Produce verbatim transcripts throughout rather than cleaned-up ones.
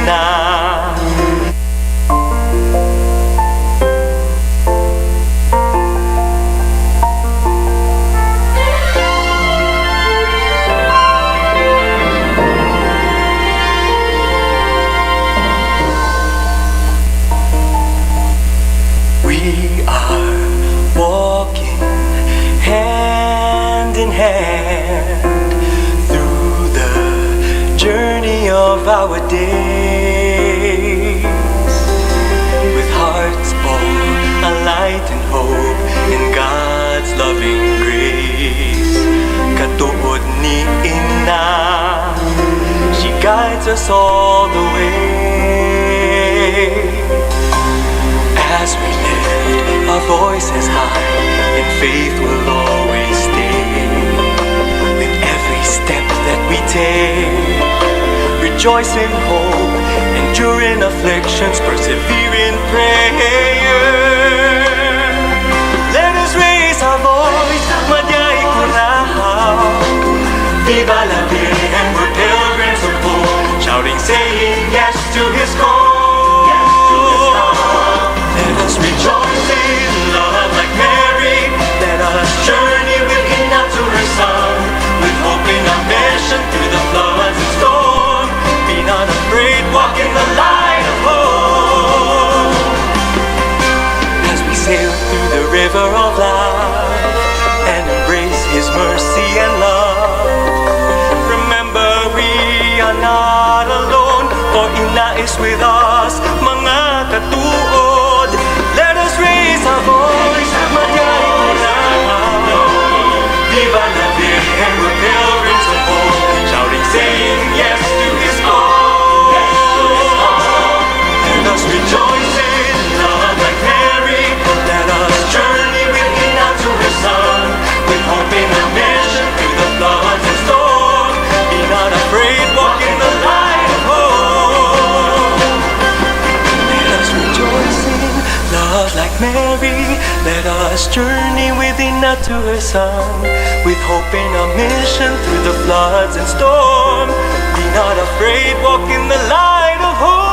na. We are walking hand in hand through the journey of our days, with hearts all alight in hope in God's loving grace. Katood ni Ina, she guides us all the way. As we lift our voices high, in faith we'll always stay. With every step that we take, rejoice in hope, endure in afflictions, persevere in prayer. Let us raise our voice, madya ikurahaw. Viva la Virgen, we're pilgrims of hope, shouting, saying yes to his call. Let us rejoice in love like Mary. Let us journey with Ina to her son, with hope in our mission through the floods and storm. Be not afraid, walk in the light of hope. As we sail through the river of life and embrace his mercy and love, remember we are not alone, for Ina is with us, mga katuod. Let us raise our voice, madya ikurahaw. Viva la Virgen, we're pilgrims of hope, shouting, saying yes to his call. Let us rejoice in love like Mary. Let us journey with Ina to her son, with hope in our mission through the floods and storm. Be not afraid, walk in the light of hope. Let us rejoice in love like Mary. Let us journey with Ina to her son, with hope in our mission through the floods and storm. Be not afraid, walk in the light of hope.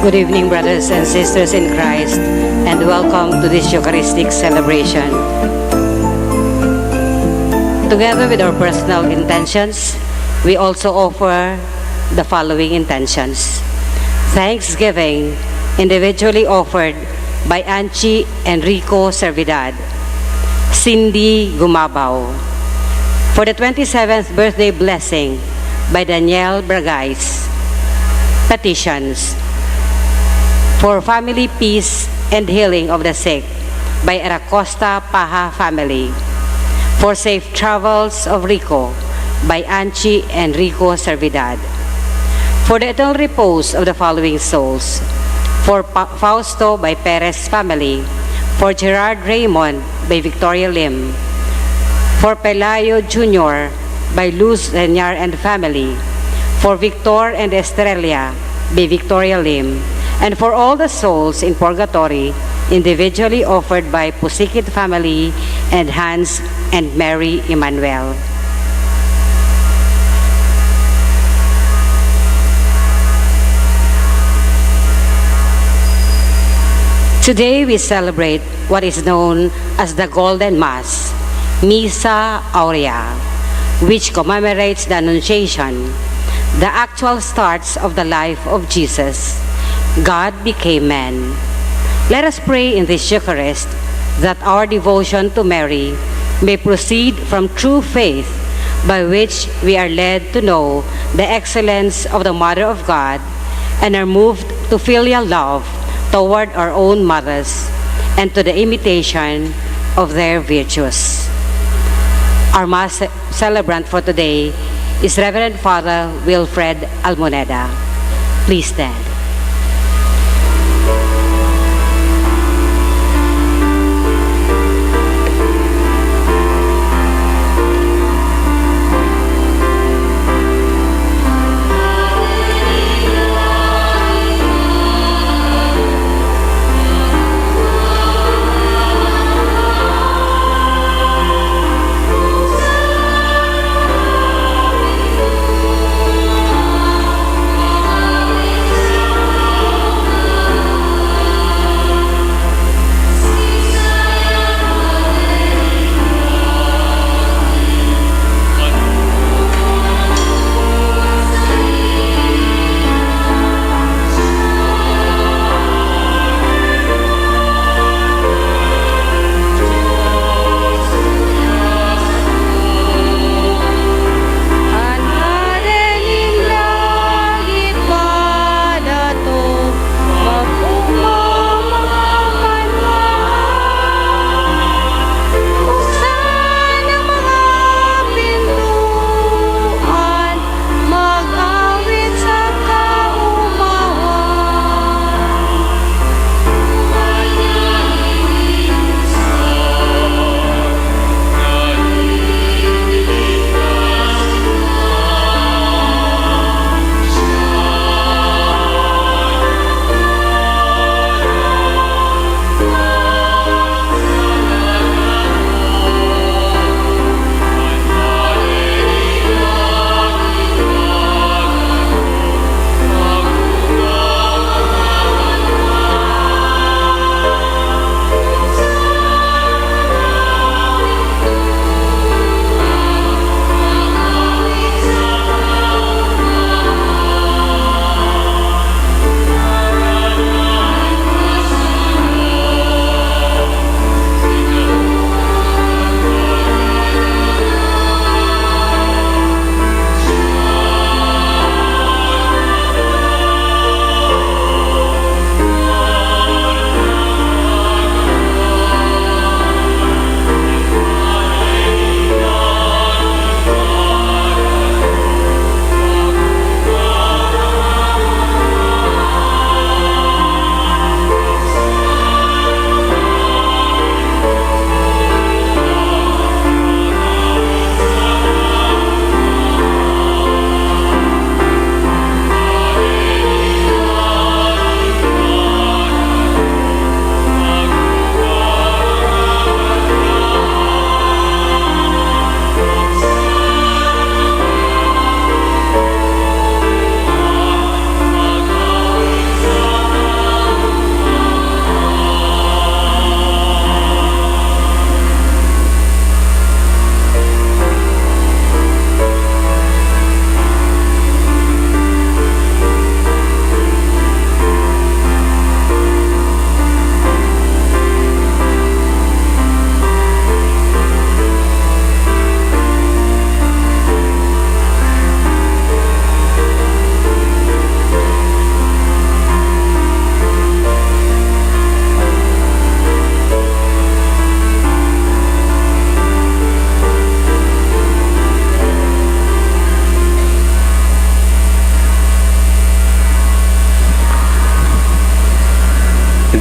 Good evening, brothers and sisters in Christ, and welcome to this Eucharistic celebration. Together with our personal intentions, we also offer the following intentions. Thanksgiving, individually offered by Anchi Enrico Servidad, Cindy Gumabao. For the twenty-seventh birthday blessing by Daniel Bragais. Petitions for family peace and healing of the sick by Eracosta Paha family. For safe travels of Rico by Anchi Enrico Servidad. For the eternal repose of the following souls. For Pa-, Fausto by Perez family. For Gerard Raymond by Victoria Lim. For Pelayo Junior by Luz Renyar and family. For Victor and Estrella by Victoria Lim. And for all the souls in purgatory, individually offered by Pusikit family and Hans and Mary Emmanuel. Today we celebrate what is known as the Golden Mass, Missa Aurea, which commemorates the Annunciation, the actual starts of the life of Jesus. God became man. Let us pray in this Eucharist that our devotion to Mary may proceed from true faith, by which we are led to know the excellence of the Mother of God and are moved to filial love toward our own mothers and to the imitation of their virtues. Our Mass ce-, celebrant for today is Reverend Father Wilfred Almoneda. Please stand.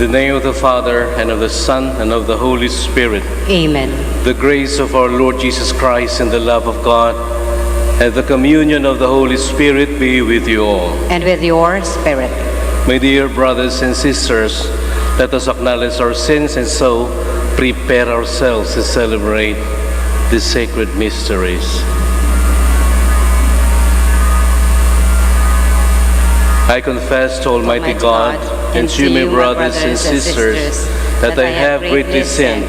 In the name of the Father, and of the Son, and of the Holy Spirit. Amen. The grace of our Lord Jesus Christ, and the love of God, and the communion of the Holy Spirit be with you all. And with your spirit. My dear brothers and sisters, let us acknowledge our sins and so prepare ourselves to celebrate the sacred mysteries. I confess to Almighty God and to you, my brothers and sisters, that I have greatly sinned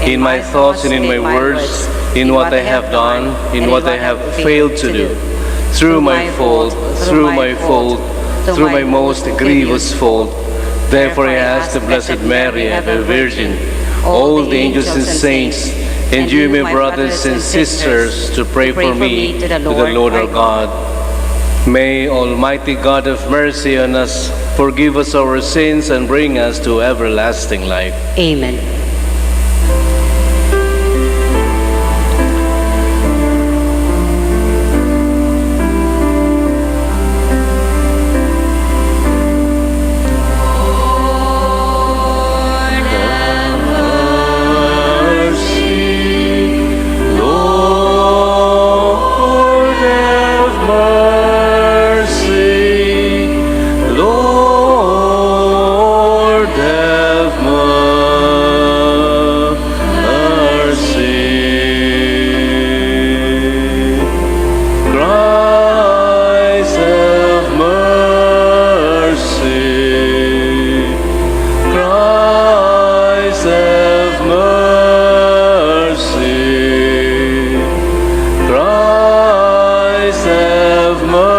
in my thoughts and in my words, in what I have done, in what I have failed to do, through my fault, through my fault, through my most grievous fault. Therefore, I ask the Blessed Mary, ever Virgin, all the angels and saints, and you, my brothers and sisters, to pray for me to the Lord our God. May Almighty God have mercy on us, forgive us our sins, and bring us to everlasting life. Amen. Mercy. Christ have mercy. Christ have mercy. Christ have mercy.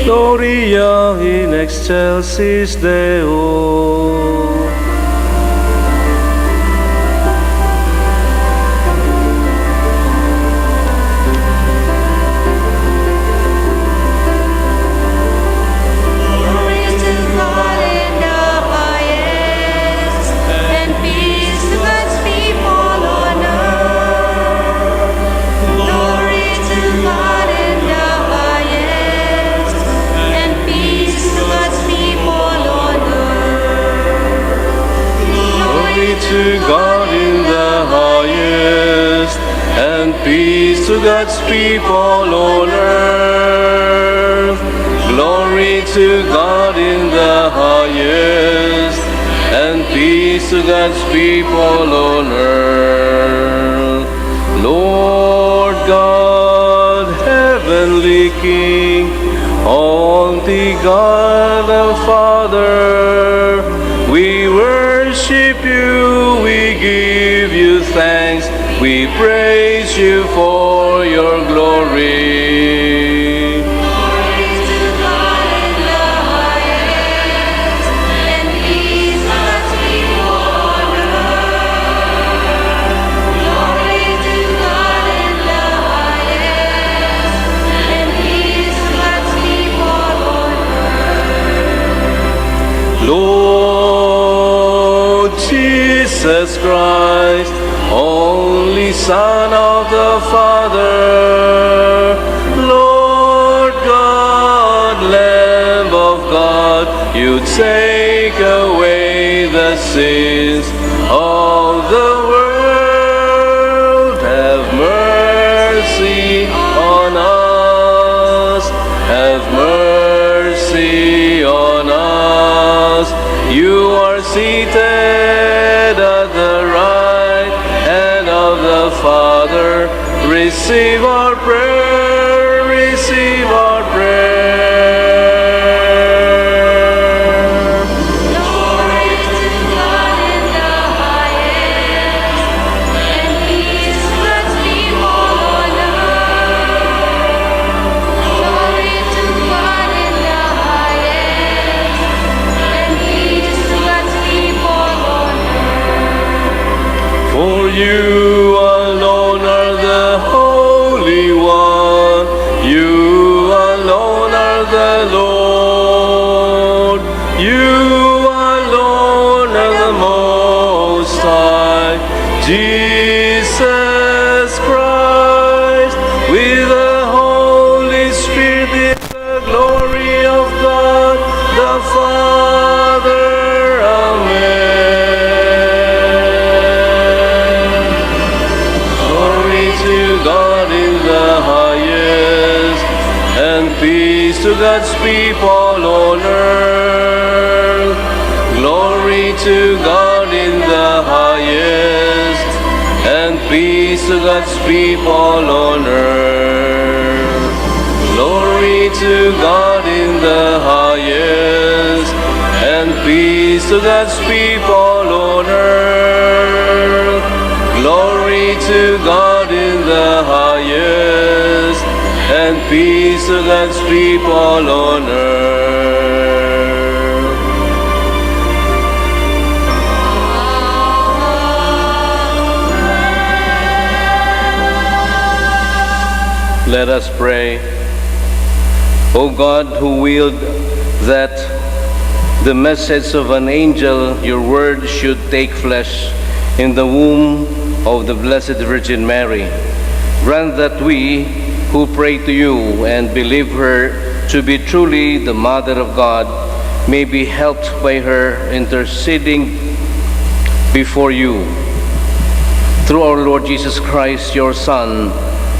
Gloria in excelsis Deo. Glory to God in the highest, and peace to God's people on earth. Glory to God in the highest, and peace to God's people on earth. Glory to God in the highest, and peace to God's people on earth. Glory to God in the highest, and peace to God's people on earth. Lord God, heavenly King, Almighty God the Father, we worship you, we give you thanks, we praise you for your glory. Lord Jesus Christ, only Son of the Father, Lord God, Lamb of God, you take away the sins of the world. Have mercy on us, have mercy on us. You are seated at the right hand of the Father. Receive our prayer, receive our prayer. Glory to God in the highest, and peace to God's people on earth. Glory to God in the highest, and peace to God's people on earth. You alone are the Holy One. You alone are the Lord. You alone are the Most High. Jesus Christ, with the Holy Spirit, the glory of God the Father. Amen. Glory to God in the highest, and peace to God's people on earth. Glory to God in the highest, and peace to God's people on earth. Glory to God in the highest, and peace to God's people on earth. Glory to God in the highest, and peace to God's people on earth. Let us pray. O God, who willed that the message of an angel, your word, should take flesh in the womb of the Blessed Virgin Mary, grant that we who pray to you and believe her to be truly the Mother of God may be helped by her interceding before you. Through our Lord Jesus Christ, your Son,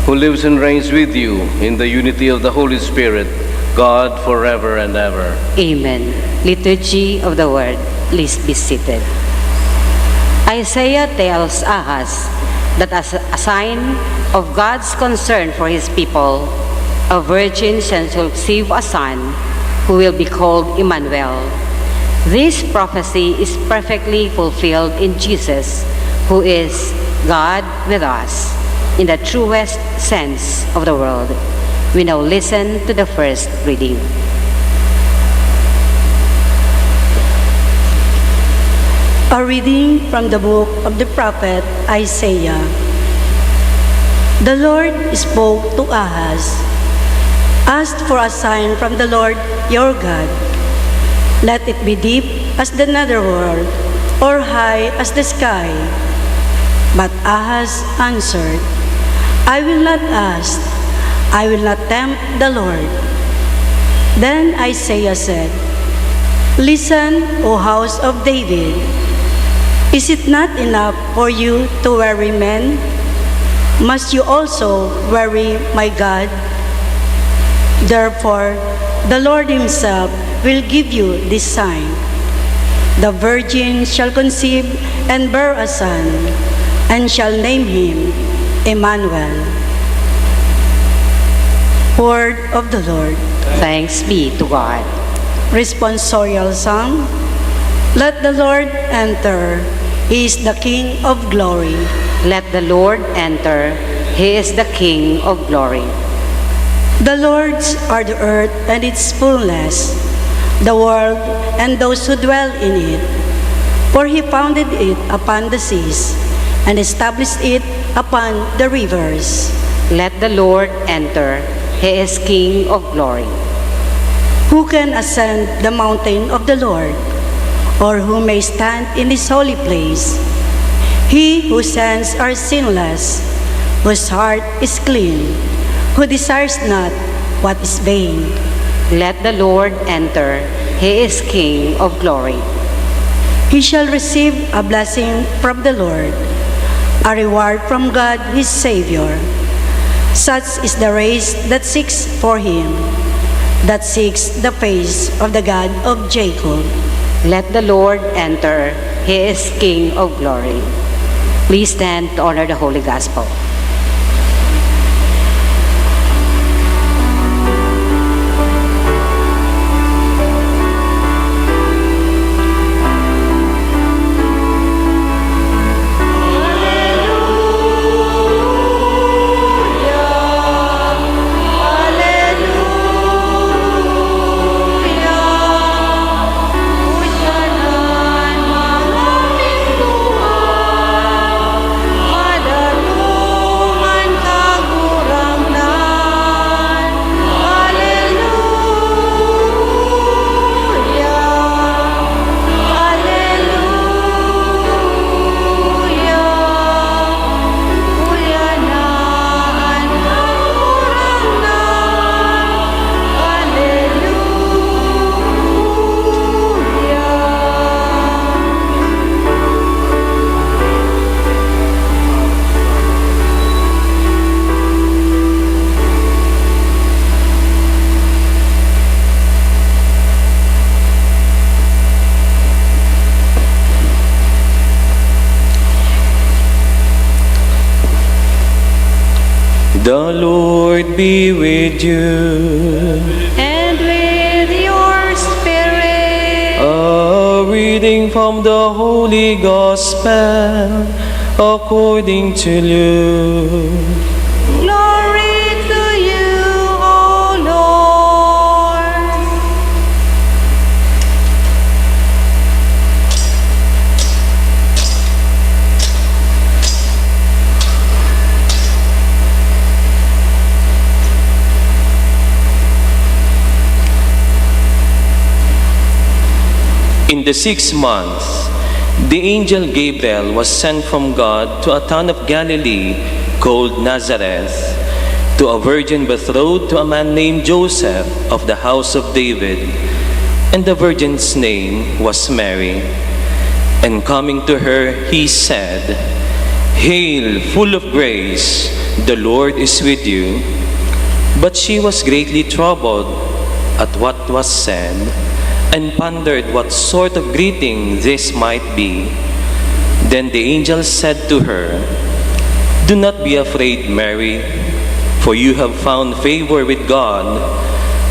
who lives and reigns with you in the unity of the Holy Spirit, God, forever and ever. Amen. Liturgy of the Word. Please be seated. Isaiah tells Ahaz that as a sign of God's concern for his people, a virgin shall conceive a son who will be called Emmanuel. This prophecy is perfectly fulfilled in Jesus, who is God with us in the truest sense of the word. We now listen to the first reading. A reading from the book of the prophet Isaiah. The Lord spoke to Ahaz, "Ask for a sign from the Lord your God. Let it be deep as the netherworld, or high as the sky." But Ahaz answered, "I will not ask, I will not tempt the Lord." Then Isaiah said, "Listen, O house of David. Is it not enough for you to weary men? Must you also weary my God?" Therefore, the Lord himself will give you this sign. The virgin shall conceive and bear a son, and shall name him Emmanuel. Word of the Lord. Thanks be to God. Responsorial Psalm. Let the Lord enter. He is the King of glory. Let the Lord enter. He is the King of glory. The Lord's are the earth and its fullness, the world and those who dwell in it. For he founded it upon the seas and established it upon the rivers. Let the Lord enter. He is King of glory. Who can ascend the mountain of the Lord? Or who may stand in his holy place? He whose hands are sinless, whose heart is clean, who desires not what is vain. Let the Lord enter. He is King of glory. He shall receive a blessing from the Lord, a reward from God his Savior. Such is the race that seeks for him, that seeks the face of the God of Jacob. Let the Lord enter. He is King of glory. Please stand to honor the Holy Gospel. The Lord be with you. And with your spirit. A reading from the Holy Gospel according to Luke. Glory to you, O Lord. In the sixth month, the angel Gabriel was sent from God to a town of Galilee called Nazareth, to a virgin betrothed to a man named Joseph of the house of David, and the virgin's name was Mary. And coming to her, he said, "Hail, full of grace, the Lord is with you." But she was greatly troubled at what was said, and pondered what sort of greeting this might be. Then the angel said to her, "Do not be afraid, Mary, for you have found favor with God.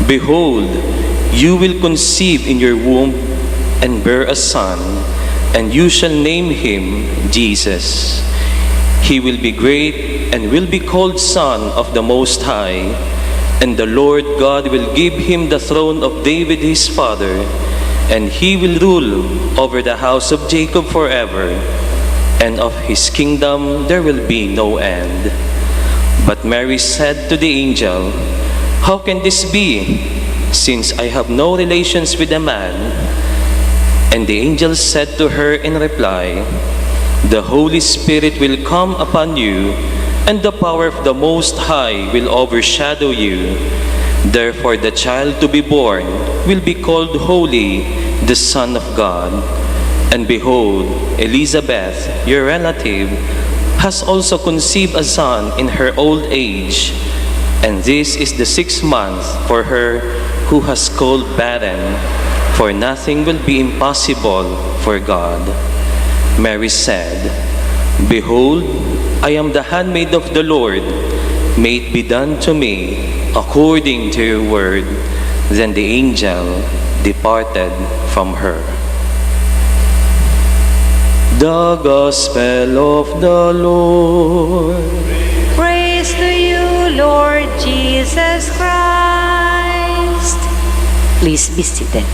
Behold, you will conceive in your womb and bear a son, and you shall name him Jesus. He will be great and will be called Son of the Most High, and the Lord God will give him the throne of David his father, and he will rule over the house of Jacob forever, and of his kingdom there will be no end." But Mary said to the angel, "How can this be, since I have no relations with a man?" And the angel said to her in reply, "The Holy Spirit will come upon you, and the power of the Most High will overshadow you. Therefore, the child to be born will be called Holy, the Son of God. And behold, Elizabeth, your relative, has also conceived a son in her old age, and this is the sixth month for her who has called barren, for nothing will be impossible for God." Mary said, "Behold, I am the handmaid of the Lord. May it be done to me according to your word." Then the angel departed from her. The Gospel of the Lord. Praise to you, Lord Jesus Christ. Please be seated.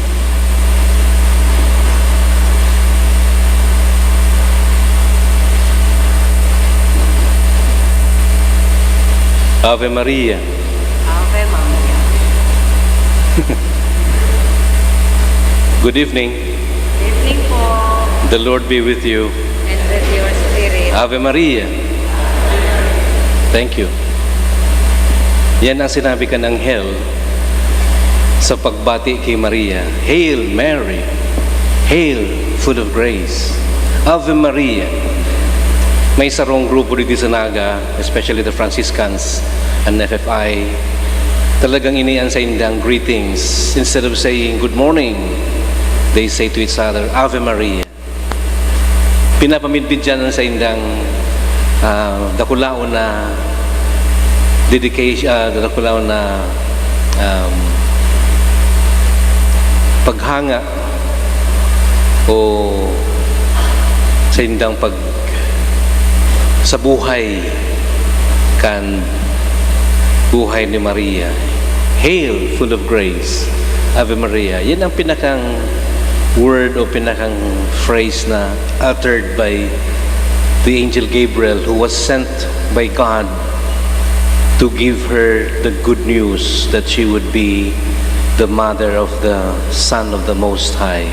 Ave Maria. Ave Maria. Good evening. Evening po. The Lord be with you. And with your spirit. Ave Maria. Thank you. Yan ang sinabi kan anghel sa pagbati ki Maria, "Hail Mary, hail, full of grace, Ave Maria." May sarong grupo digdi sa Naga, especially the Franciscans and F F I, talagang ini an saindang greetings. Instead of saying, "Good morning," they say to each other, "Ave Maria." Pinapamidbid diyan an saindang, ah, dakulaon na dedication, ah, dakulaon na, um, paghanga o saindang pag-, sa buhay kan buhay ni Maria. "Hail, full of grace, Ave Maria." Yan ang pinakang word o pinakang phrase na uttered by the angel Gabriel, who was sent by God to give her the good news that she would be the mother of the Son of the Most High.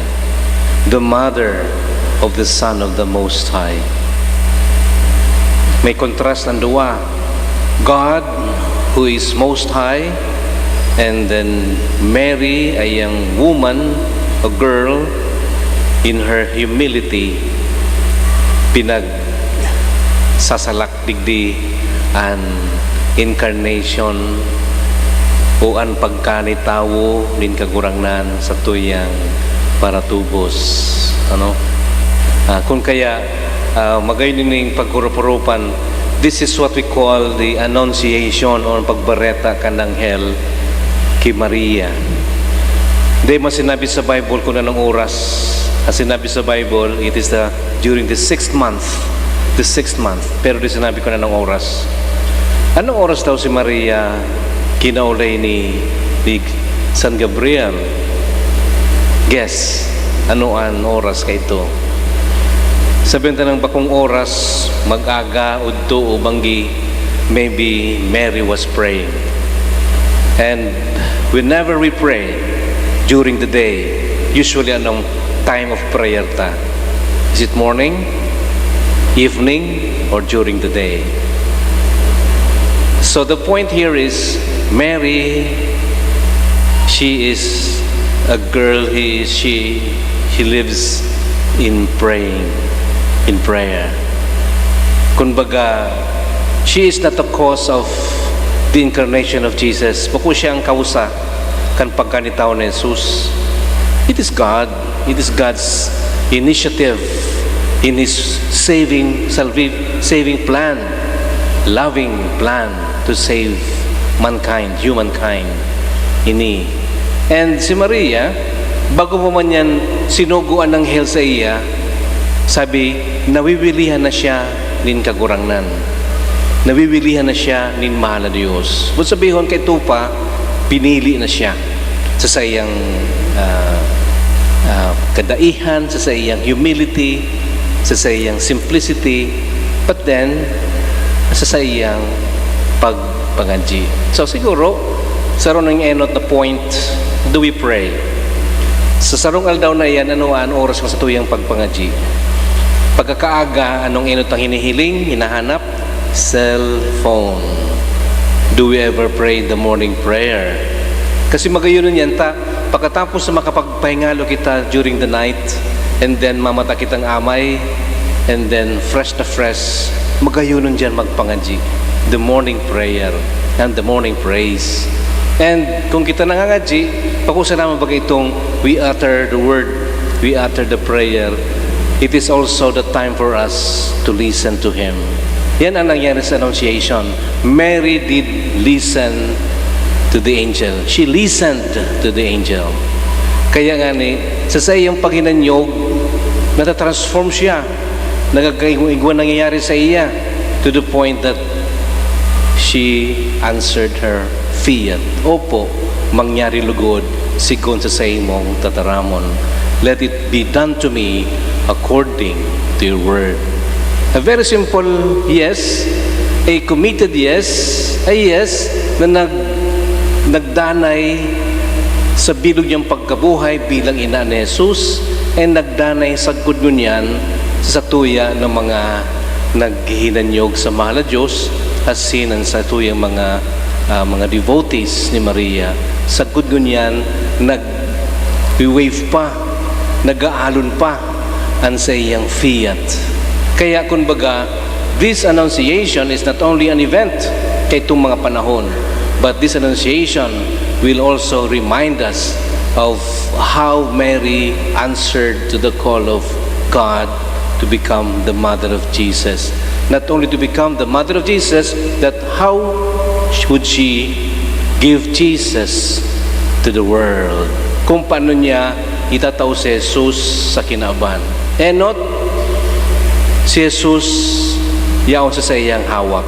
The mother of the Son of the Most High. May contrast ang duwa. God, who is Most High, and then Mary, a young woman, a girl, in her humility, pinagsasalak digdi an incarnation o an pagkanitawo nin Kagurangnan sa tuyang paratubos. Ano? Ah, kun kaya, ah, magayon nining paghurup-hurupan This is what we call the annunciation or pagbareta kan anghel ki Maria. Dai man sinabi sa Bible kun anong oras. Ang sinabi sa Bible, it is the, during the sixth month. The sixth month. Pero di sinabi kun anong oras. Anong oras daw si Maria kinaulay ni, ni San Gabriel? Guess, ano an oras kaito? Sabihin ta ng bakong oras, mag-aga, udto o banggi, maybe Mary was praying. And whenever we pray during the day, usually anong time of prayer ta? Is it morning, evening, or during the day? So the point here is Mary, she is a girl, he, she, she lives in praying, in prayer. Kumbaga, she is not the cause of the incarnation of Jesus. Bako siya ang kausa kan pagkanitao ni Jesus. It is God. It is God's initiative in His saving, salvi-, saving plan, loving plan to save mankind, humankind. Ini. And si Maria, bago pa man yan sinugo an anghel sa iya, sabi, nawiwilihan na siya nin Kagurangnan. Nawiwilihan na siya nin mahal na Dios. But sabihon, kaito pa, pinili na siya sa saiyang, ah, ah, kadaihan, sa saiyang humility, sa saiyang simplicity, but then, sa saiyang pagpangadyi. So, siguro, saro ning enot na point, do we pray? Sa sarong aldaw na iyan, ano an oras kan satuyang pagpangadyi? Pagkakaaga, anong enot ang hinihiling, hinahanap? Cellphone. Do we ever pray the morning prayer? Kasi magayon yan ta, pagkatapos na makapagpahingalo kita during the night, and then mamata kitang amay, and then fresh na fresh, magayon dyan magpangadyi. The morning prayer and the morning praise. And kung kita nangangadyi, pakusa naman baga itong we utter the word, we utter the prayer, it is also the time for us to listen to Him. Yan ang nangyari sa Annunciation. Mary did listen to the angel. She listened to the angel. Kaya nga ni, sa saiyang paghinanyog, natatransform siya. Nagkakaigwa-igwa nangyayari sa iya to the point that she answered her, "Fiat." Opo, mangyari lugod sigon sa saimong tataramon. Let it be done to me according to your word. A very simple yes, a committed yes, a yes na nag-, nagdanay sa bilog niyang pagkabuhay bilang ina ni Jesus, and nagdanay sagkod ngunyan sa satuya ng mga naghihinanyog sa mahal na Diyos, asin an satuyang mga, ah, mga devotees ni Maria. Sagkod ngunyan, nag-wave pa, nag-aalon pa an saiyang fiat. Kaya, kumbaga, this annunciation is not only an event kaitong mga panahon, but this annunciation will also remind us of how Mary answered to the call of God to become the mother of Jesus. Not only to become the mother of Jesus, that how would she give Jesus to the world? Kung paano niya itatao si Jesus sa kinaban. Enot, si Jesus yaon sa saiyang hawak.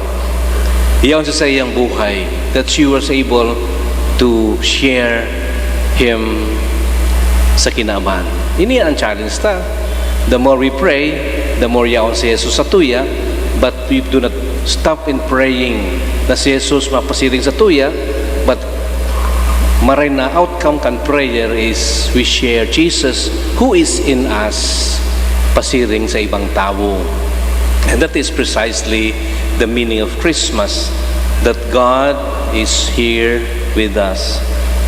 Yaon sa saiyang buhay, that she was able to share Him sa kinaban. Ini ang challenge ta. The more we pray, the more yaon si Jesus sa tuya, but we do not stop in praying na si Jesus mapasiring sa tuya, but maray na outcome kan prayer is we share Jesus who is in us, pasiring sa ibang tawo. And that is precisely the meaning of Christmas, that God is here with us.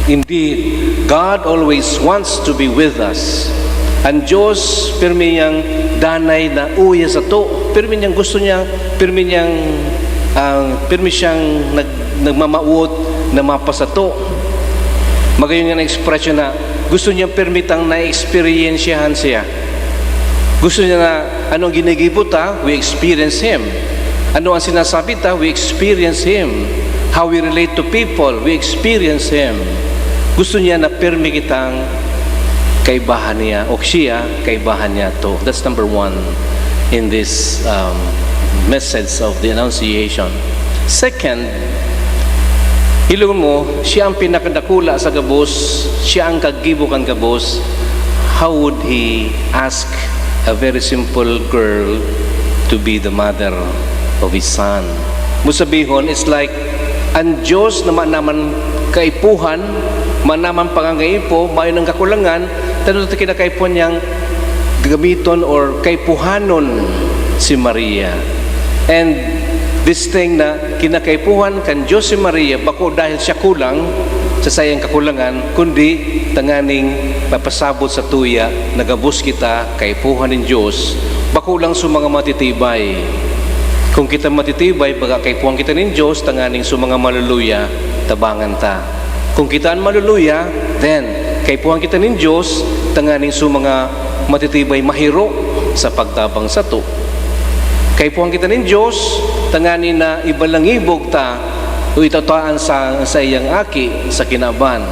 Indeed, God always wants to be with us. Ang Diyos, pirmi niyang danay na uya sato. Pirmi niyang gusto niya, pirmi niyang, ah, pirmi siyang nag-, nagmamawot na mapasato. Magayon nga na-expression na gusto niya pirmi tang na-eksperyensyahan siya. Gusto niya na anong ginigibo ta, we experience Him. Ano ang sinasabi ta? We experience Him. How we relate to people, we experience Him. Gusto niya na pirmi kitang kaibahan niya, o siya, kaibahan niya to. That's number one in this, um, message of the Annunciation. Second, hilingon mo, siya ang pinakadakula sa gabos, siya ang kagibo kan gabos. How would he ask a very simple girl to be the mother of his son? Mo sabihon, it's like, an Diyos na mayo naman kaipuhan, mayo naman pangangaipo, mayo nang kakulangan, tano ta kinakaipuhan niyang gamiton or kaipuhanon si Maria. And this thing na kinakaipuhan kan Diyos si Maria, bako dahil siya kulang sa saiyang kakulangan, kundi tanganing mapasabot sa tuya na gabos kita kaipuhan nin Diyos, bako lang sa mga matitibay. Kung kita matitibay, baga kaipuhan kita nin Diyos, tanganing sa mga maluluya, tabangan ta. Kung kita an maluluya, then, kaipuhan kita nin Diyos, tanganing sa mga matitibay mahiro sa pagtabang sato. Kaipuhan kita nin Diyos, tanganing na ibalangibog ta o itataan sa, sa iyang aki sa kinaban.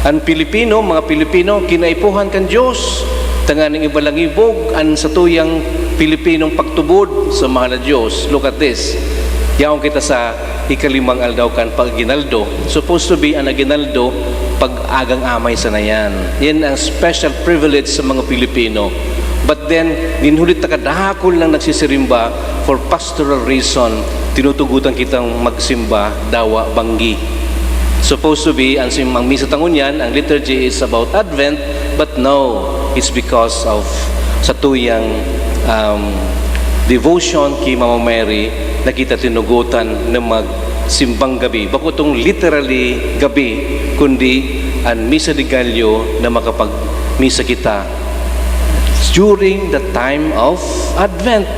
An Pilipino, mga Pilipino, kinaipuhan kan Diyos, tanganing ibalangibog an satuyang Pilipinong pagtubod sa mahal na Diyos. Look at this. Yaon kita sa ikalimang aldaw kan pag-aguinaldo. Supposed to be an aguinaldo, pag-agang amay sana yan. Yan ang special privilege sa mga Pilipino. But then, nin huli ta kadakul nang nagsisirimba for pastoral reason, tinutugotan kitang magsimba, dawa, banggi. Supposed to be, ang, sim- ang misa ta ngunyan, ang liturgy is about Advent, but no, it's because of satuyang, um, devotion ki Mama Mary na kita tinugotan na magsimbang gabi. Bako tong literally gabi, kundi an Misa de Gallo na makapagmisa kita during the time of Advent.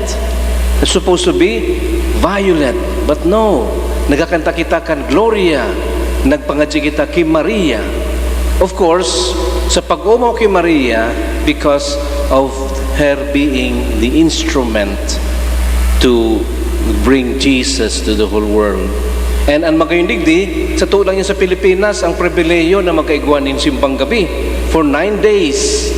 It's supposed to be violet, but no, nagakanta kita kan Gloria, nagpangadyi kita ki Maria. Of course, sa pag-omaw ki Maria, because of her being the instrument to bring Jesus to the whole world. And an magayon digdi, sato lang yan sa Pilipinas, ang pribilehiyo na magkaigwa nin simbang gabi for nine days.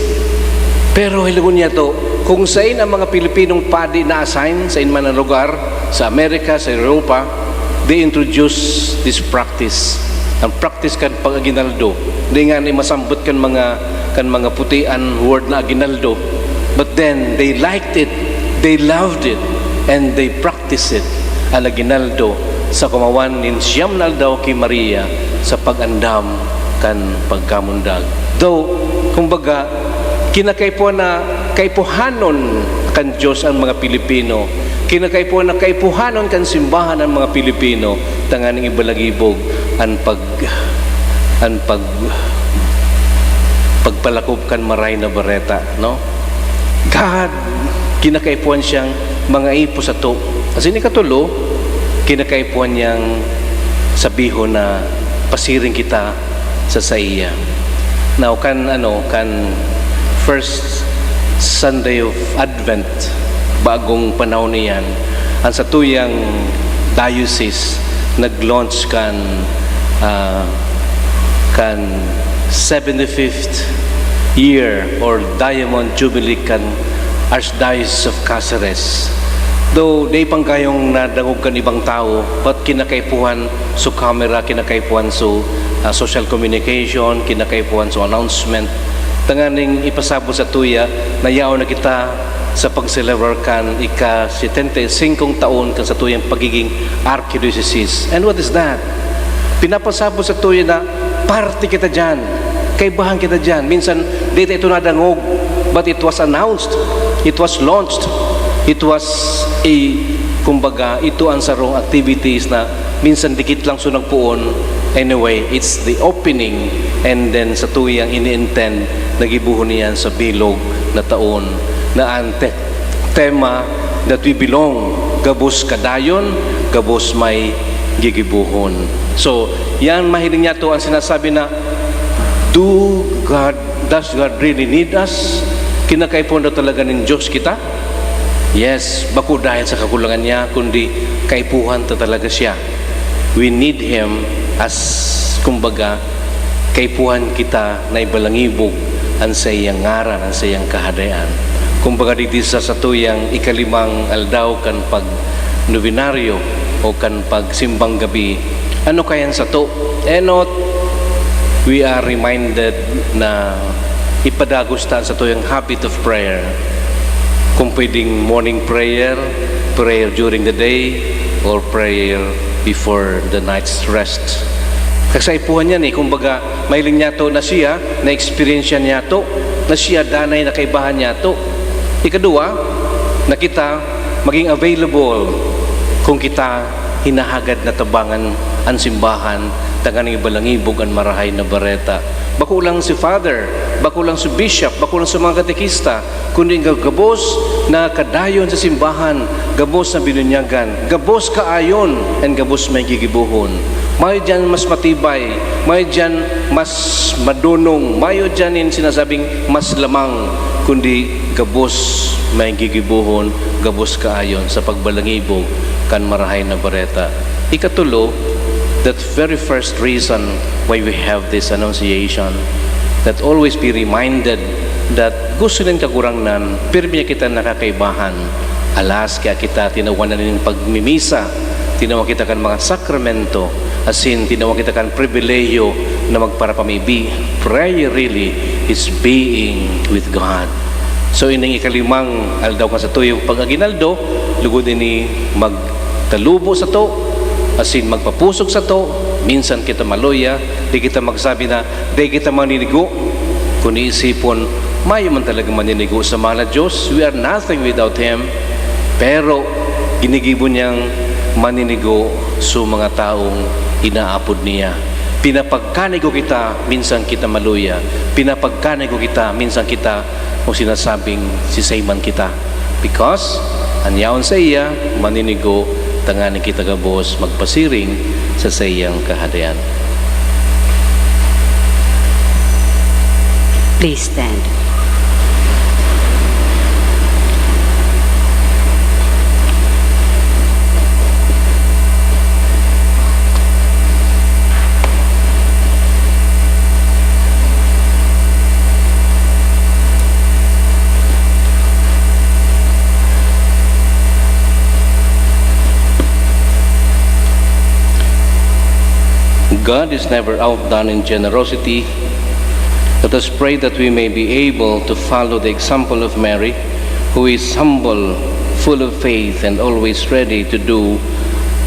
Pero hilingon niyato, kung sain ang mga Pilipinong padi na-assign sain man na lugar, sa Amerika, sa Europa, they introduce this practice. Ang practice kan pag-aguinaldo. Di nga ni masambot kan mga, kan mga puti an word na aguinaldo. But then, they liked it, they loved it, and they practiced it. An aguinaldo sa kumawan nin siyam na aldaw ki Maria sa pag-andam kan pagkamundag. Though, kumbaga, kinakaipuhan na kaipuhanon kan Diyos ang mga Pilipino. Kinakaipuhan na kaipuhanon kan simbahan ang mga Pilipino, tanganing ibalagibog an pag-, an pag-, pagpalakop kan Maray na Bareta, no? God, kinakaipuhan siyang mangaipo sato. As in, ikatulo, kinakaipuhan niyang sabihon na pasiring kita sa saiya. Now, kan, ano, kan first Sunday of Advent, bagong panahon iyan, ang satuyang diocese nag-launch kan, ah, kan seventy-fifth year or Diamond Jubilee kan Archdiocese of Caceres. Though, di pa gayong nadangog kan ibang tawo, but kinakaipuhan so camera, kinakaipuhan so, ah, social communication, kinakaipuhan so announcement, tanganing ipasabot satuya na yaon na kita sa pagselebrar kan ika-setenta y singkong taon kan satuyang pagiging archdiocese. And what is that? Pinapasabot satuya na parte kita diyan, kaibahan kita diyan. Minsan, di ta ito nadangog, but it was announced, it was launched, it was a, kumbaga, ito ang sarong activities na minsan dikit lang so nagpoon. Anyway, it's the opening, and then satuyang ini-intend na gibohon niyan sa bilog na taon na an te-, tema that we belong, gabos kadayon, gabos may gigibohon. So, yan mahiling niyato ang sinasabi na, "Do God, does God really need us?" Kinakaipuhan daw talaga nin Diyos kita? Yes, bako dahil sa kakulangan niya, kundi kaipuhan ta talaga siya. We need him as, kumbaga, kaipuhan kita na ibalangibog an saiyang ngaran, an saiyang Kahadean. Kumbaga, digdi sa satuyang ikalimang aldaw kan pagnobenaryo o kan pagsimbang gabi, ano kaya an sato? Enot, we are reminded na ipadagos ta an satuyang habit of prayer. Kung pwedeng morning prayer, prayer during the day, or prayer before the night's rest. Kaipuhan niya ni, kumbaga, mahiling niyato na siya, na-experience niyato, na siya danay na kaibahan niyato. Ikaduwa, na kita maging available kung kita hinahagad na tabangan an simbahan, tanganing ibalangibog an Marahay na Bareta. Bako lang si father, bako lang si bishop, bako lang sa mga katekista, kundi ang gabos na kadayon sa simbahan, gabos na binunyagan, gabos kaayon, and gabos may gigibohon. Mayo diyan mas matibay, mayo diyan mas madonong, mayo diyan in sinasabing mas lamang, kundi gabos may gigibohon, gabos kaayon sa pagbalangibog kan Marahay na Bareta. Ikatulo, that very first reason why we have this annunciation, that always be reminded that gusto nin Kagurangnan, pirmi kita nakakaibahan. Alas, kaya kita tinawan na nin pagmimisa, tinawan kita kan mga sakramento, asin tinawan kita kan pribilehiyo na magparapamibi. Prayer really is being with God. So, ining ikalimang aldaw kan satuyang pag-aguinaldo, lugod ini magtalubo sato, asin magpapusog sato. Minsan kita maluya, di kita magsabi na, "Di kita maninigo." Kung iisipon, mayo man talaga maninigo sa mahal na Diyos. We are nothing without Him. Pero ginigibo niyang maninigo sa mga taong inaapod niya. Pinapagkanigo kita, minsan kita maluya. Pinapagkanigo kita, minsan kita o sinasabing sisay man kita. Because an yaon saiya maninigo, tanganing kita gabos magpasiring sa saiyang Kahadean. Please stand. God is never outdone in generosity. Let us pray that we may be able to follow the example of Mary, who is humble, full of faith, and always ready to do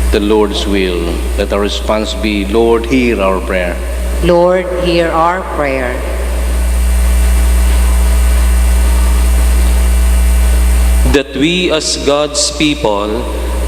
the Lord's will. Let our response be, "Lord, hear our prayer." Lord, hear our prayer. That we, as God's people,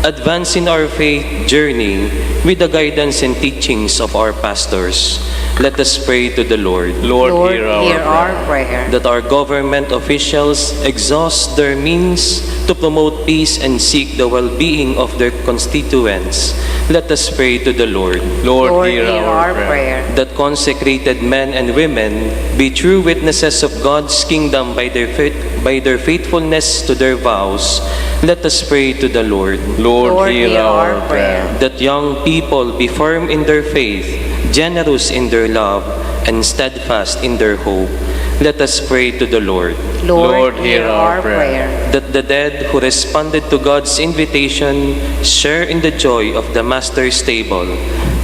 advance in our faith journey with the guidance and teachings of our pastors. Let us pray to the Lord. Lord, Lord, hear our hear prayer. Our prayer. That our government officials exhaust their means to promote peace and seek the well-being of their constituents. Let us pray to the Lord. Lord, Lord, hear hear our our prayer. Prayer. That consecrated men and women be true witnesses of God's kingdom by their faith, by their faithfulness to their vows. Let us pray to the Lord. Lord, Lord, hear hear our our prayer. Prayer. That young people be firm in their faith, generous in their love, and steadfast in their hope. Let us pray to the Lord. Lord, Lord, hear hear our our prayer. Prayer. That the dead who responded to God's invitation share in the joy of the Master's table.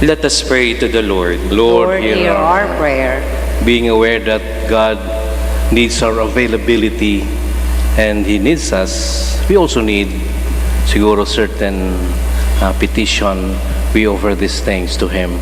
Let us pray to the Lord. Lord, Lord, hear hear our our prayer. Prayer. Being aware that God needs our availability and He needs us, we also need siguro certain, uh, petition. We offer these things to Him.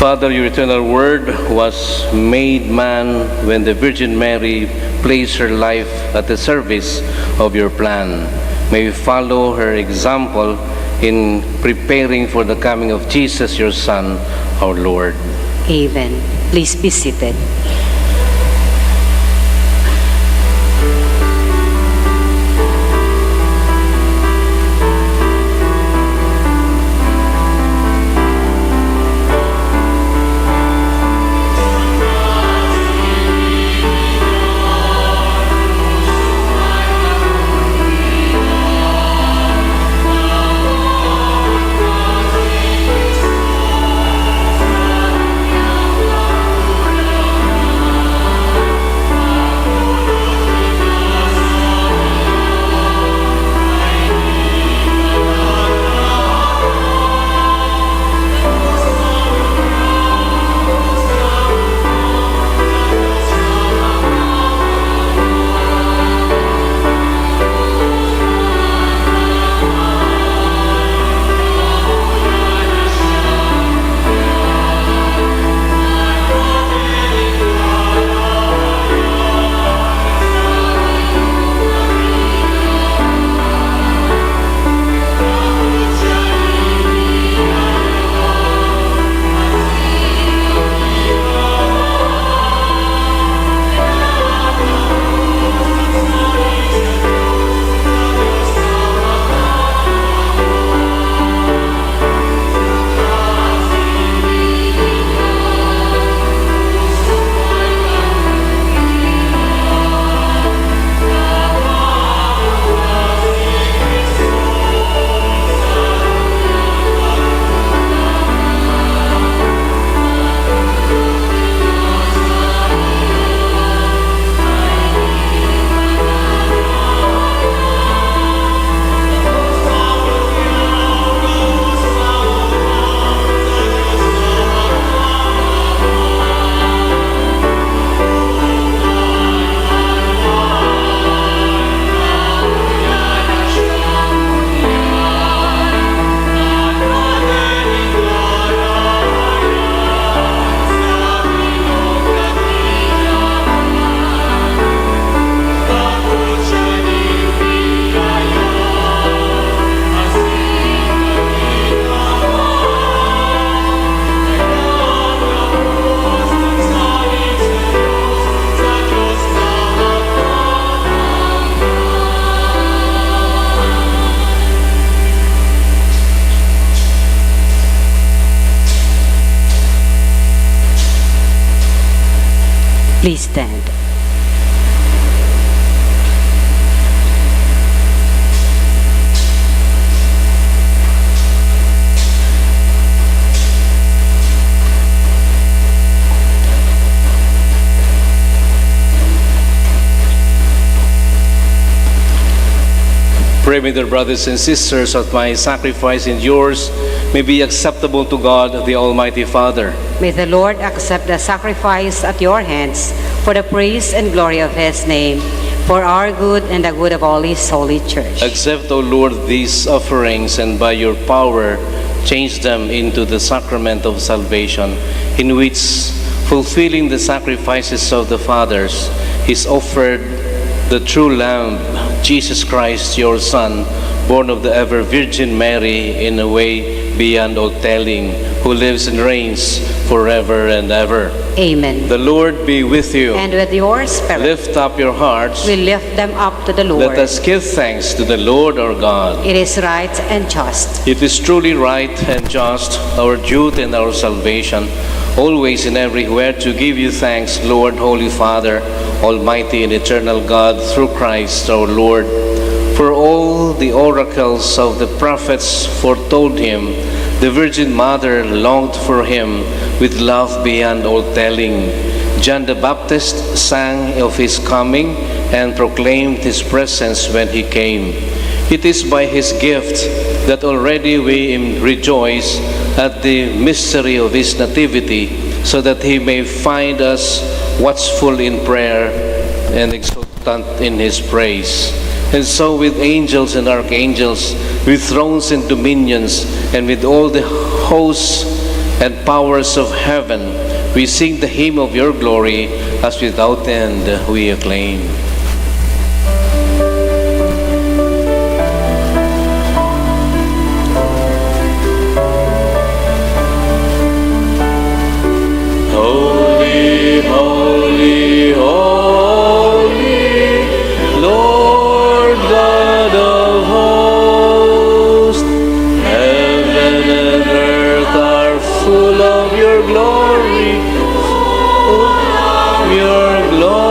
Father, your eternal word was made man when the Virgin Mary placed her life at the service of your plan. May we follow her example in preparing for the coming of Jesus, your Son, our Lord. Amen. Please be seated. Please stand. Pray, my dear brothers and sisters, that my sacrifice and yours may be acceptable to God, the Almighty Father. May the Lord accept the sacrifice at your hands for the praise and glory of his name, for our good and the good of all his holy church. Accept, O Lord, these offerings, and by your power change them into the sacrament of salvation, in which, fulfilling the sacrifices of the fathers, is offered the true Lamb, Jesus Christ, your Son, born of the ever Virgin Mary in a way beyond all telling, who lives and reigns forever and ever. Amen. The Lord be with you. And with your spirit. Lift up your hearts. We lift them up to the Lord. Let us give thanks to the Lord our God. It is right and just. It is truly right and just, our duty and our salvation, always and everywhere to give you thanks, Lord, Holy Father, Almighty and eternal God, through Christ our Lord. For all the oracles of the prophets foretold him, the Virgin Mother longed for him with love beyond all telling. John the Baptist sang of his coming and proclaimed his presence when he came. It is by his gift that already we im-, rejoice at the mystery of his nativity, so that he may find us watchful in prayer and exultant in his praise. And so, with angels and archangels, with thrones and dominions, and with all the hosts and powers of heaven, we sing the hymn of your glory, as without end we acclaim. Holy, holy, holy, Lord God of hosts, heaven and earth are full of your glory, full of your glory.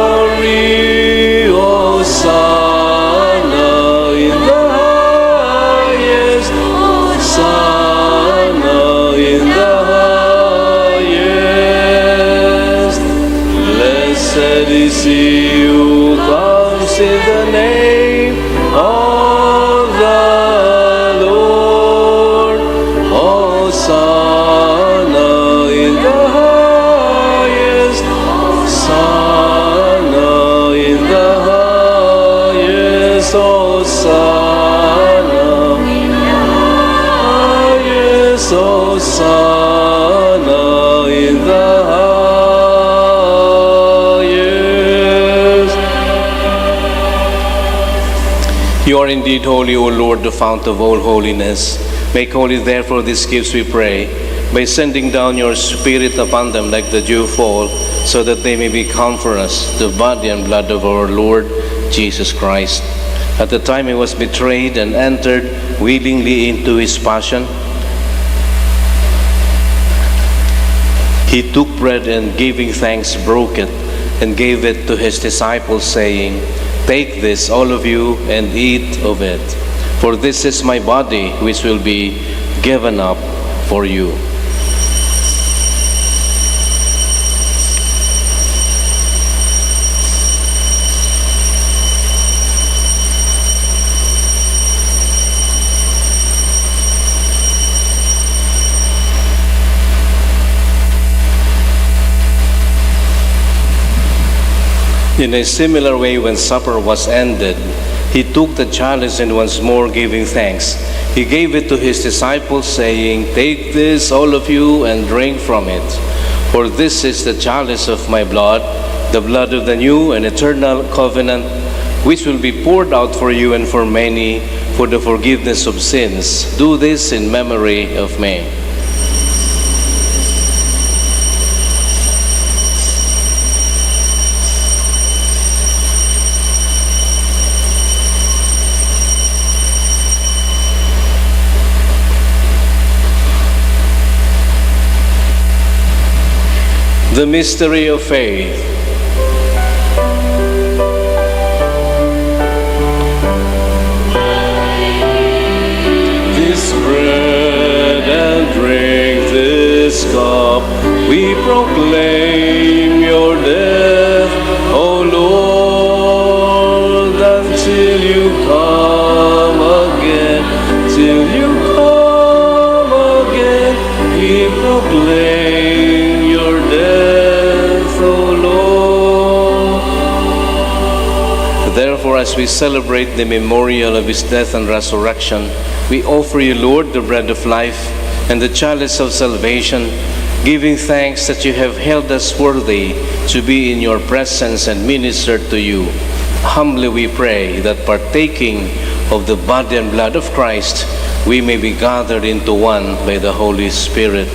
Hosanna in the highest, Hosanna in the highest. Blessed is he who comes in the name of the Lord. Hosanna in the highest. Hosanna in the highest. Hosanna in the highest. Hosanna in the highest. You are indeed holy, O Lord, the fount of all holiness. Make holy, therefore, these gifts, we pray, by sending down your Spirit upon them like the dewfall, so that they may become for us the body and blood of our Lord Jesus Christ. At the time he was betrayed and entered willingly into his passion, he took bread and, giving thanks, broke it and gave it to his disciples, saying, "Take this, all of you, and eat of it. For this is my body, which will be given up for you." In a similar way, when supper was ended, he took the chalice and, once more giving thanks, he gave it to his disciples, saying, "Take this, all of you, and drink from it. For this is the chalice of my blood, the blood of the new and eternal covenant, which will be poured out for you and for many for the forgiveness of sins. Do this in memory of me." The mystery of faith. We proclaim your death, O Lord, until you come again. Till you come again, we proclaim your death, O Lord. Therefore, as we celebrate the memorial of his death and resurrection, we offer you, Lord, the bread of life and the chalice of salvation, giving thanks that you have held us worthy to be in your presence and minister to you. Humbly we pray that, partaking of the body and blood of Christ, we may be gathered into one by the Holy Spirit.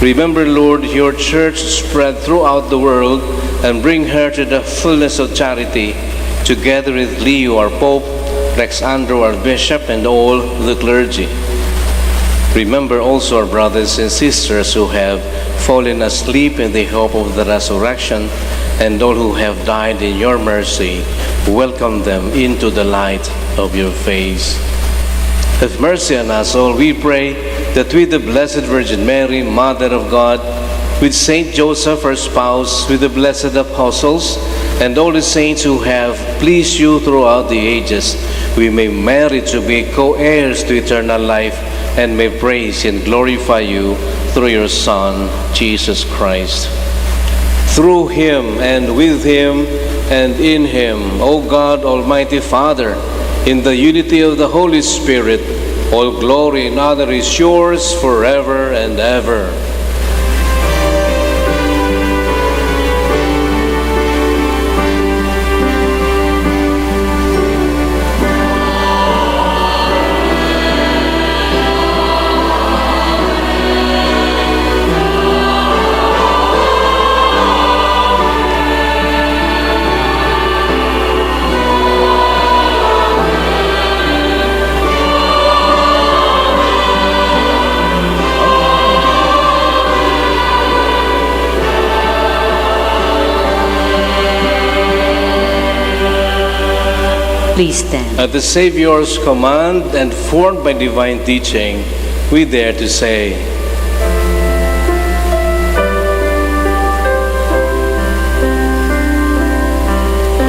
Remember, Lord, your church spread throughout the world, and bring her to the fullness of charity, together with Leo, our Pope, Rex Andrew, our Bishop, and all the clergy. Remember also our brothers and sisters who have fallen asleep in the hope of the resurrection, and all who have died in your mercy. Welcome them into the light of your face. Have mercy on us all, we pray, that with the Blessed Virgin Mary, Mother of God, with Saint Joseph, her spouse, with the blessed apostles, and all the saints who have pleased you throughout the ages, we may merit to be co-heirs to eternal life and may praise and glorify you through your Son, Jesus Christ. Through him, and with him, and in him, O God, Almighty Father, in the unity of the Holy Spirit, all glory and honor is yours forever and ever. Please stand. At the Savior's command and formed by divine teaching, we dare to say,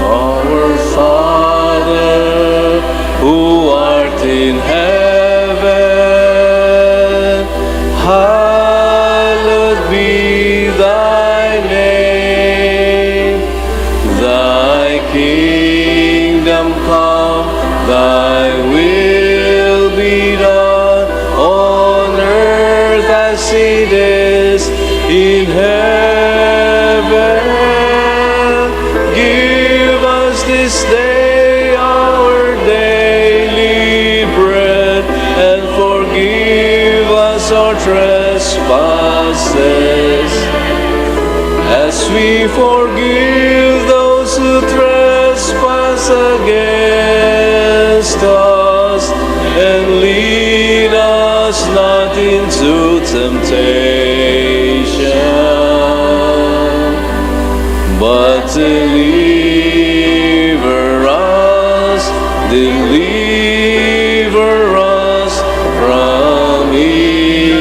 Our Father, who art in heaven, hallowed be thy name. Thy kingdom come, thy will be done on earth as it is in heaven. Give us this day our daily bread, and forgive us our trespasses, as we forgive those who trespass against us, and lead us not into temptation, but deliver us, deliver us from evil.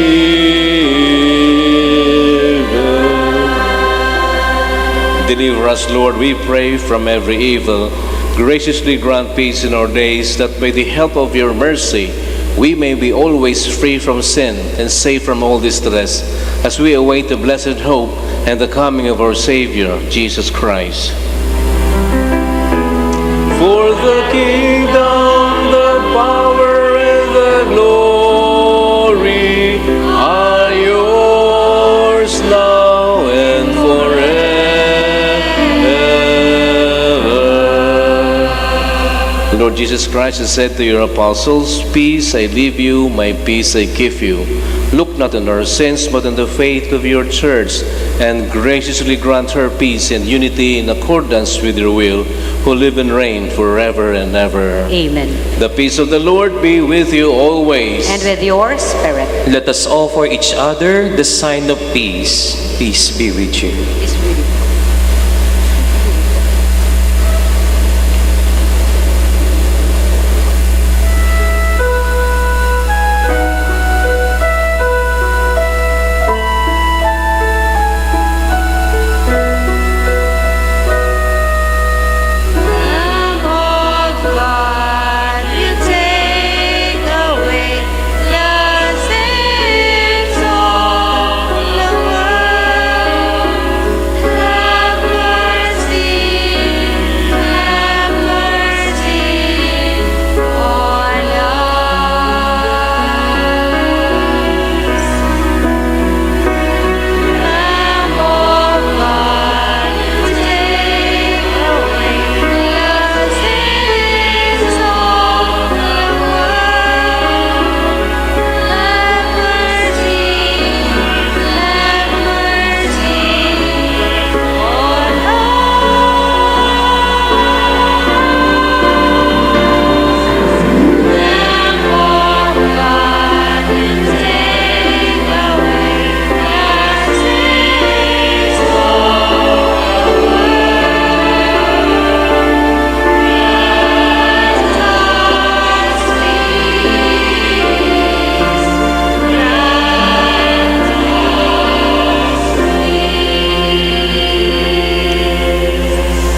Deliver us, Lord, we pray, from every evil. Graciously grant peace in our days, that by the help of your mercy, we may be always free from sin and safe from all distress, as we await the blessed hope and the coming of our Savior, Jesus Christ. For the kingdom, the power, and the glory are yours now and forever. Lord Jesus Christ, you said to your apostles, "Peace I leave you, my peace I give you." Look not on our sins, but on the faith of your church, and graciously grant her peace and unity in accordance with your will, who live and reign forever and ever. Amen. The peace of the Lord be with you always. And with your spirit. Let us offer each other the sign of peace. Peace be with you.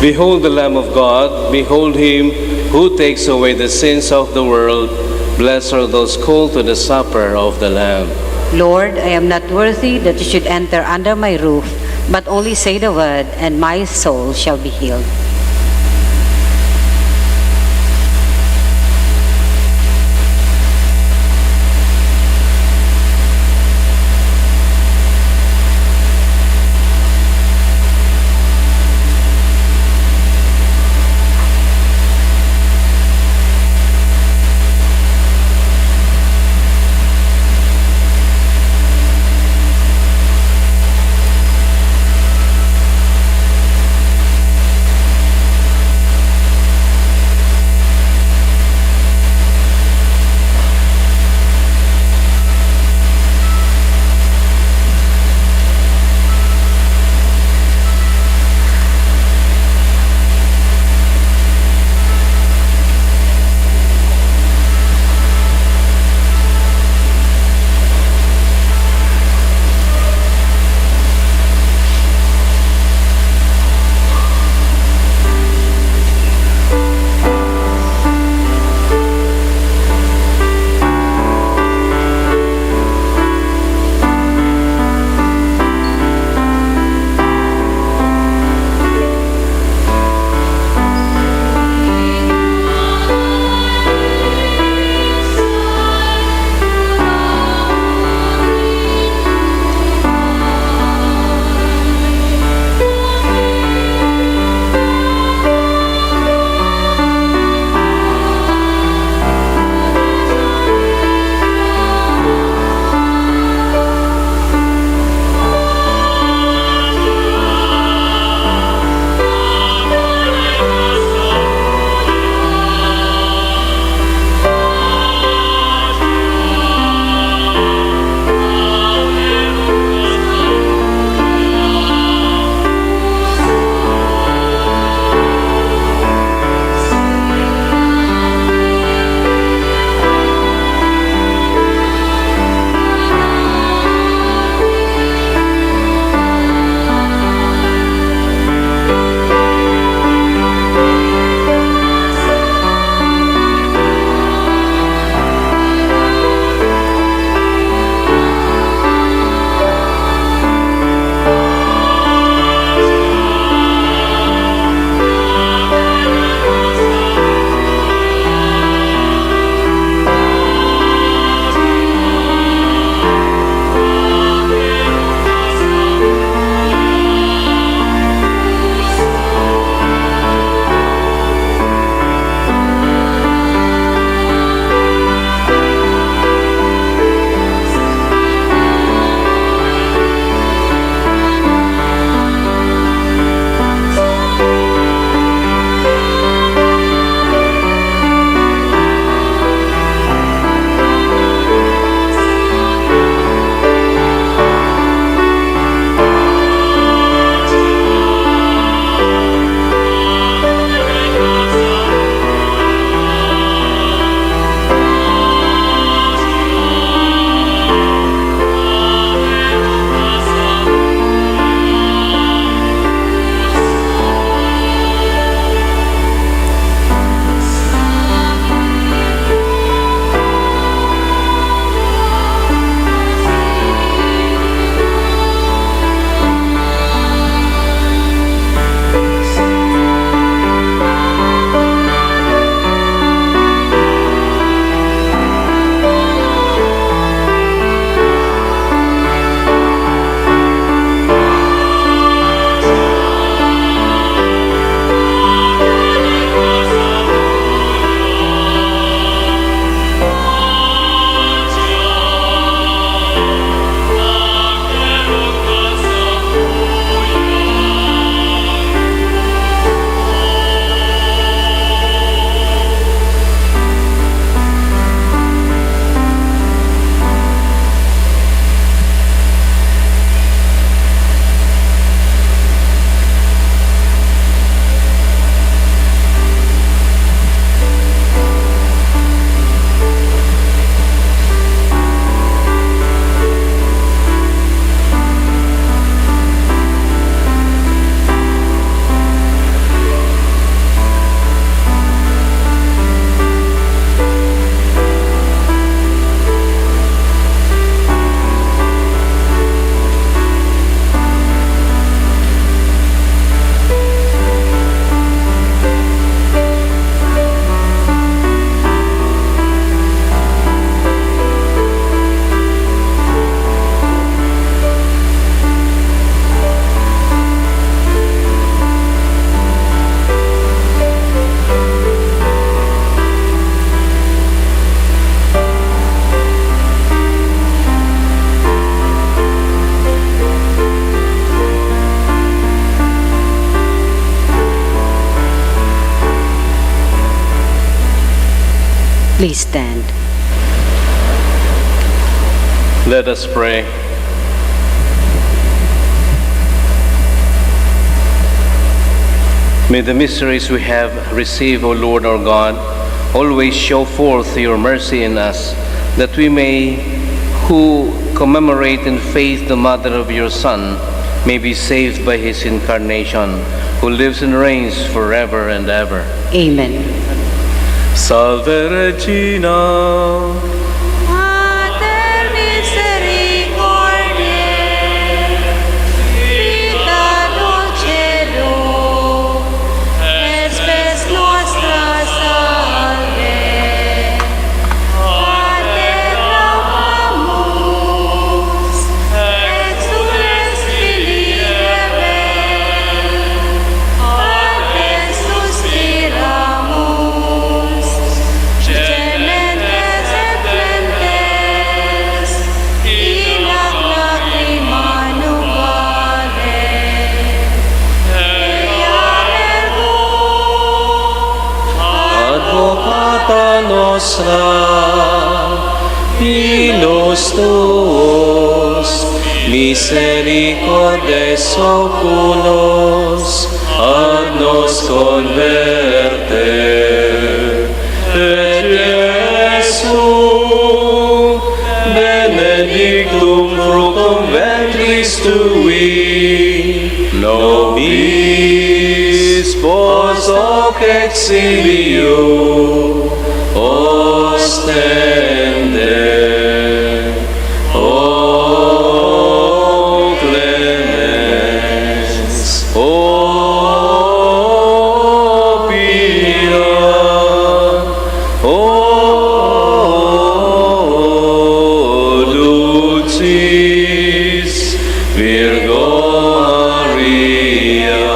Behold the Lamb of God, behold him who takes away the sins of the world. Blessed are those called to the supper of the Lamb. Lord, I am not worthy that you should enter under my roof, but only say the word, and my soul shall be healed. Please stand. Let us pray. May the mysteries we have received, O Lord our God, always show forth your mercy in us, that we may, who commemorate in faith the mother of your Son, may be saved by his incarnation, who lives and reigns forever and ever. Amen. Salve Regina. Mater misericordiae, vita dulcedo, spes nostra salve. Pater clamamus, exsules filii Hevae, ad te suspiramus, gementes et flentes in lacrimae nubale. Ea ergo, Advocata nostra, pilos tuos, misericordes oculos, ad nos converte. Et Iesu, benedictum fructum ventris tui, nobis post hoc exilio ostende. O clemens, o pia, o dulcis Virgo Maria.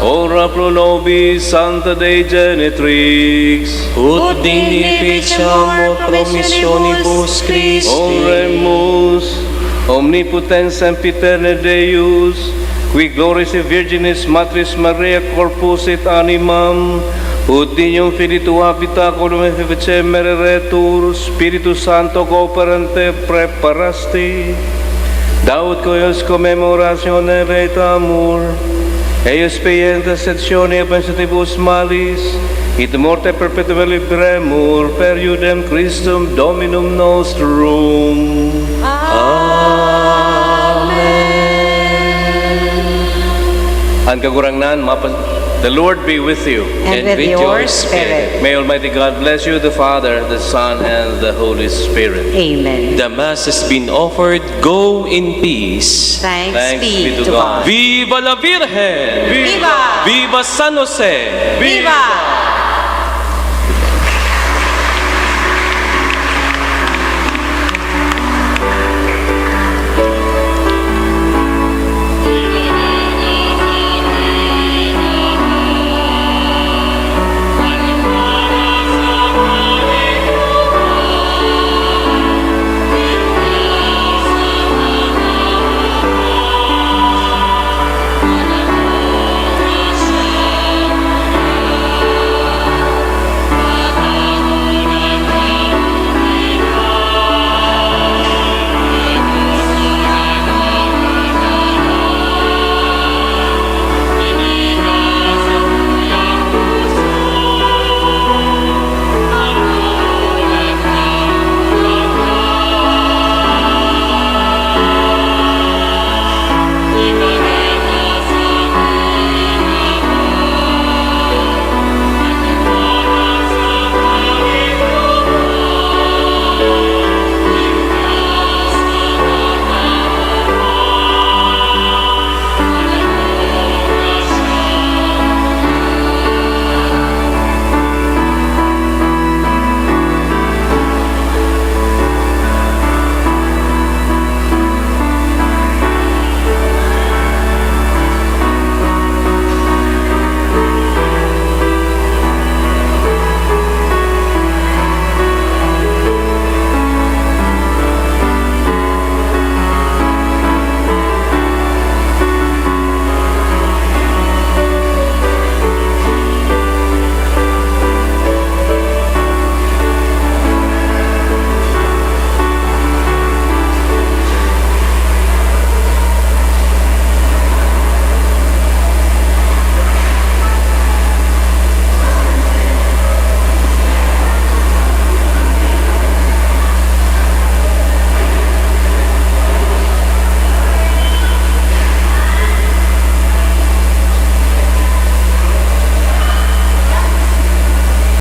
Ora pro nobis, Sancta Dei Genitrix. Ut dignifitiam ut promissionibus Christi. Oremus. Omnipotens sempiterne Deus, qui gloriis Virginis Matris Maria corpus et animam, ut Deum Filii tuae habitacul efficere mereretur, Spiritu Sancto cooperante preparasti, da ut quo eius commemoratione reitamur, eius peiente sed scione pensativus malis, et morte perpetua libremur per iudem Christum Dominum nostrum. Amen. An Kagurangnan mapa-, the Lord be with you. And with your spirit. May Almighty God bless you, the Father, the Son, and the Holy Spirit. Amen. The Mass has been offered. Go in peace. Thanks be to God. Viva la Virgen! Viva! Viva San Jose! Viva!